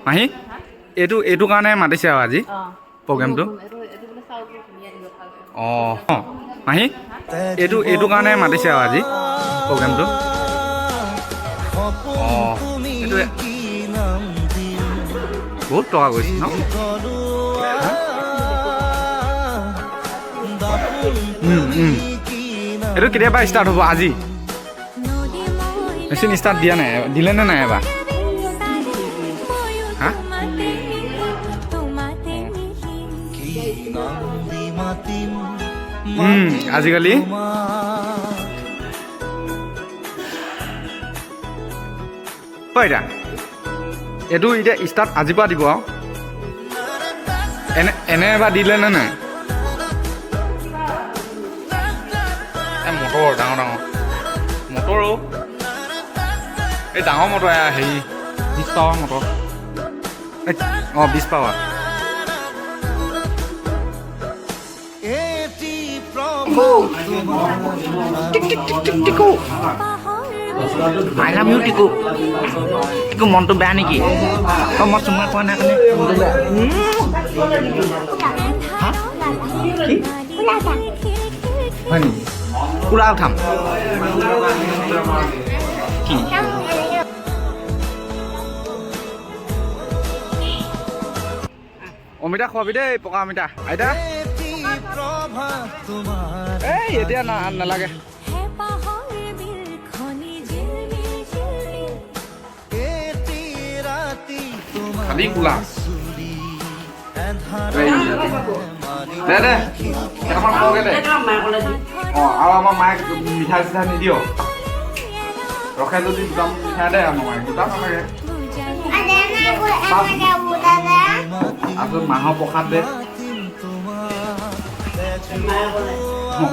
মাহী, এইটো এইটো কাৰণে মাতিছে আৰু আজি প্ৰগ্ৰেমটো। অঁ অঁ, মাহী, এইটো এইটো কাৰণে মাতিছে আৰু আজি প্ৰগ্ৰেমটো। অঁ, এইটোৱে বহুত টকা গৈছে ন? হা? এইটো কেতিয়াবা ষ্টাৰ্ট হ'ব? আজি মেচিন ষ্টাৰ্ট দিয়া নাই, দিলে নে নাই এবাৰ? হা। আজিকালি এতিয়া এইটো এতিয়া ষ্টাৰ্ট আজিৰ পৰা দিব আৰু এনে এনে এবাৰ দিলে নে নাই? এই মটৰ, ডাঙৰ ডাঙৰ মটৰো, এই ডাঙৰ মটৰ, এয়া হেৰি 20 পাৱাৰ মটৰ। অঁ, 20 power. Tiku, I love you Tiku. Tiku, মনটো বেয়া নেকি? অঁ, মই চুমা খোৱা নাই কাৰণে মনটো বেয়া। হা, কি হয় নেকি? কোলা উঠাম কি? অমিতা খোৱাবি দেই, পকা অমিতা। আইতা, এই এতিয়া না, নালাগে। খালি কোলা। দে দে, কেইটামান খোৱাগে দে। অঁ, আৰু আমাৰ মায়ে মিঠাই চিঠাই নিদিয়, ৰখে যদি দুটা মিঠাই দে আমাৰ মায়ে। দুটা নালাগে, তাৰপিছত মাহৰ প্ৰসাদ দে। অঁ।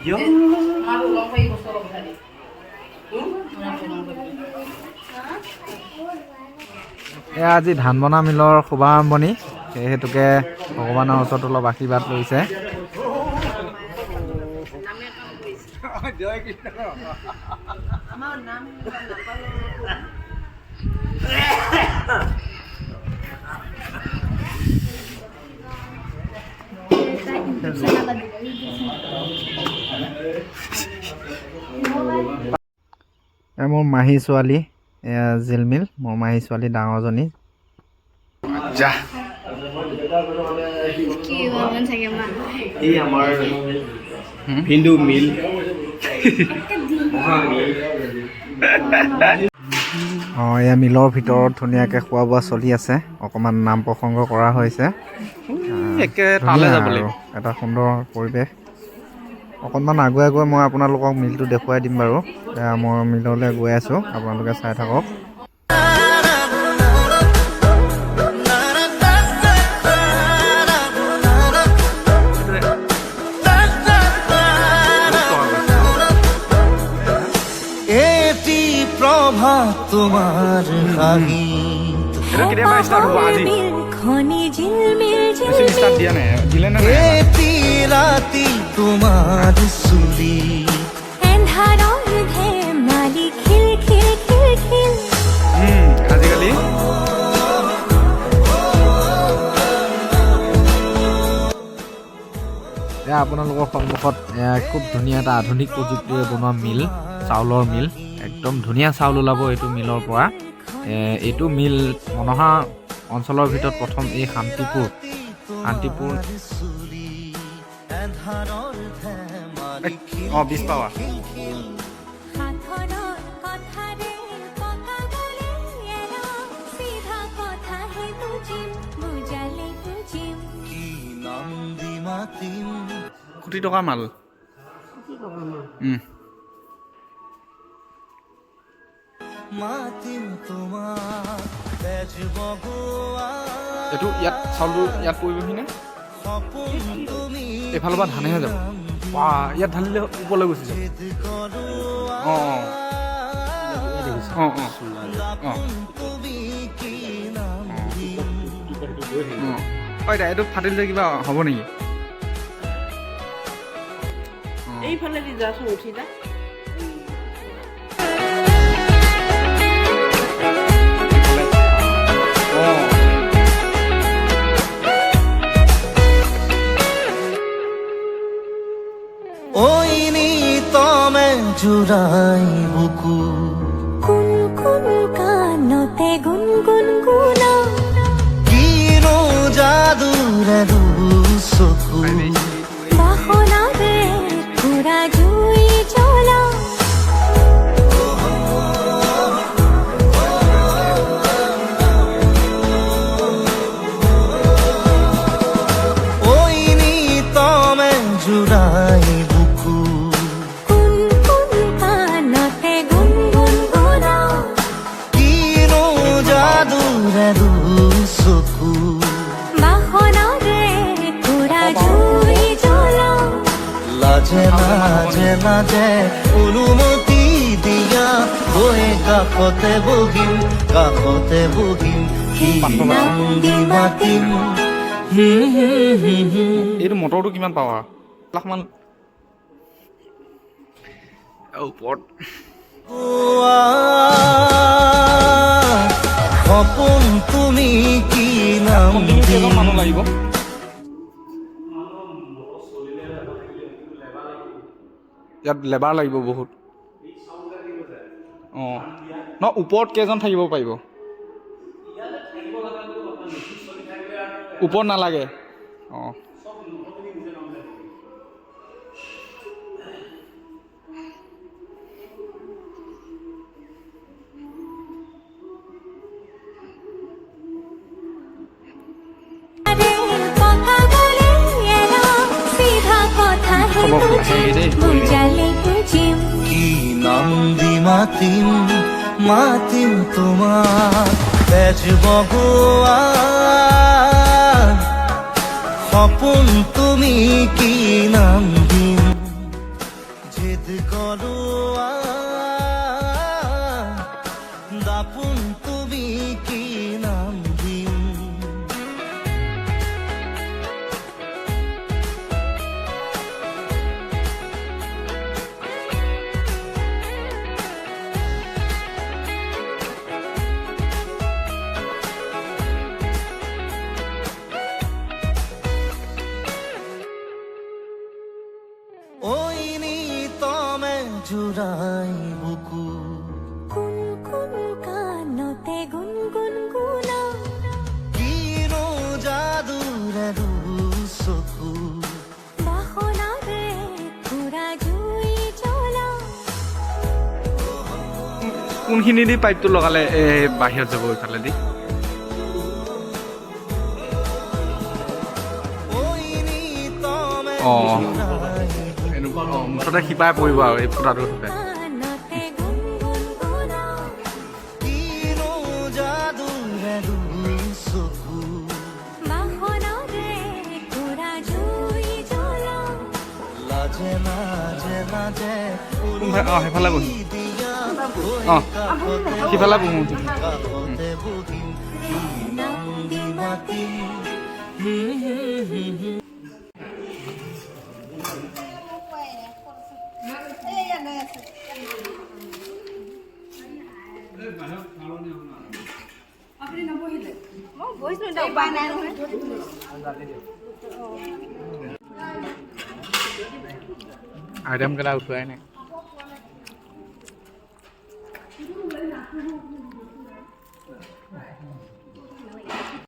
ইয়। এয়া আজি ধান বনা মিলৰ শুভাৰম্ভণি, সেই হেতুকে ভগৱানৰ ওচৰত অলপ আশীৰ্বাদ লৈছে। এয়া মোৰ মাহী ছোৱালী, এয়া জিলমিল, মোৰ মাহী ছোৱালী ডাঙৰজনী। যা। এই আমাৰ হিন্দু মিল। অঁ, এয়া মিলৰ ভিতৰত ধুনীয়াকৈ খোৱা বোৱা চলি আছে, অকণমান নাম প্ৰসংগ কৰা হৈছে। একে তালৈ ধুনীয়া যাব আৰু লাগিব। এটা সুন্দৰ পৰিৱেশ। অকণমান আগুৱাই গৈ মই আপোনালোকক মিলটো দেখুৱাই দিম বাৰু। এয়া মই মিললৈ গৈ আছোঁ, আপোনালোকে চাই থাকক। বহুত টকা গৈছে। এটি প্ৰভাত তোমাৰ হাঁহি। এইটো কেতিয়াবা ষ্টাৰ্ট হ'ব? আজি মেচিন ষ্টাৰ্ট দিয়া নাই, দিলে নে নাই এবাৰ? এটি ৰাতি তোমাৰ চুলি। আজিকালি এয়া আপোনালোকৰ সন্মুখত এয়া খুব ধুনীয়া এটা আধুনিক প্ৰযুক্তিৰে বনোৱা মিল, চাউলৰ মিল। একদম ধুনীয়া চাউল ওলাব এইটো মিলৰ পৰা। এইটো মিল মনহা অঞ্চলৰ ভিতৰত প্ৰথম, এই শান্তিপুৰ, শান্তিপুৰ। অঁ, 20 পাৱাৰ। কোটি টকা মাল। এইটো ইয়াত চাউলটো ইয়াত পৰিবহি নে? এইফালৰ পৰা ধানেহে যাব বা ইয়াত ঢালিলে ওপৰলৈ গুচি যাব। অঁ অঁ অঁ অঁ অঁ অঁ অঁ এইটো ফাটিলে কিবা হ'ব নেকি? এইফালেদি যাচোন, উঠি যা। জোৰাই বুকু কোন কোন কানতে গুণ গুণ গুণা কিনো যাদুৰে চকু বাসনাৰে পুৰা জুই জ্বলা ঐনিতমে জোৰাই বুকু কোন কোন কানতে গুণ গুণ গুণা কিনো যাদুৰে চকু বাসনাৰে পুৰা জুই জ্বলা লাজে লাজে লাজে অনুমতি দিয়া গৈ কাষতে বহিম কাষতে বহিম কি নাম দি মাতিম হুম হুম হুম হুম এইটো মটৰটো কিমান পাৱাৰ লাখমান ওপৰত গোৱা সপোন তুমি কি নাম কণ্টিনিউ কেইজন মানুহ লাগিব? ইয়াত লেবাৰ লাগিব বহুত। অঁ, ন ওপৰত কেইজন থাকিব পাৰিব? ওপৰত নালাগে। অঁ, কথা গলে এৰা চিধা কথা হ'ব, লাহেকে দেই। বুজালে বুজিম কি নাম দি মাতিম মাতিম তোমাক তেজ বগোৱা সপোন তুমি কি নাম দিম জেদ কৰোৱা দাপোন তুমি কি নাম দিম ঐনিতমে জোৰাই বুকু কোন কোন কানতে গুণ গুণ গুণা কিনো যাদুৰে চকু বাসনাৰে পুৰা জুই জ্বলা কোনখিনি দি পাইপটো লগালে এই বাহিৰত যাব ইফালেদি? ঐনিতমে অঁ, এনেকুৱা। অঁ, মুঠতে শিপাই পৰিব আৰু এই ফুটাটো শিপাই। কানতে গুণ গুণ গুণা কিনো যাদুৰে চকু বাসনাৰে পুৰা জুই জ্বলা লাজে লাজে লাজে কোনফালে? অঁ, সেইফালে বহিম। দিয়া অঁ, সিফালে বহোঁ। কাষতে বহিম কি নাম দি মাতিম হুম হুম হুম হুম আইটেম কেইটা উঠোৱাই নাই।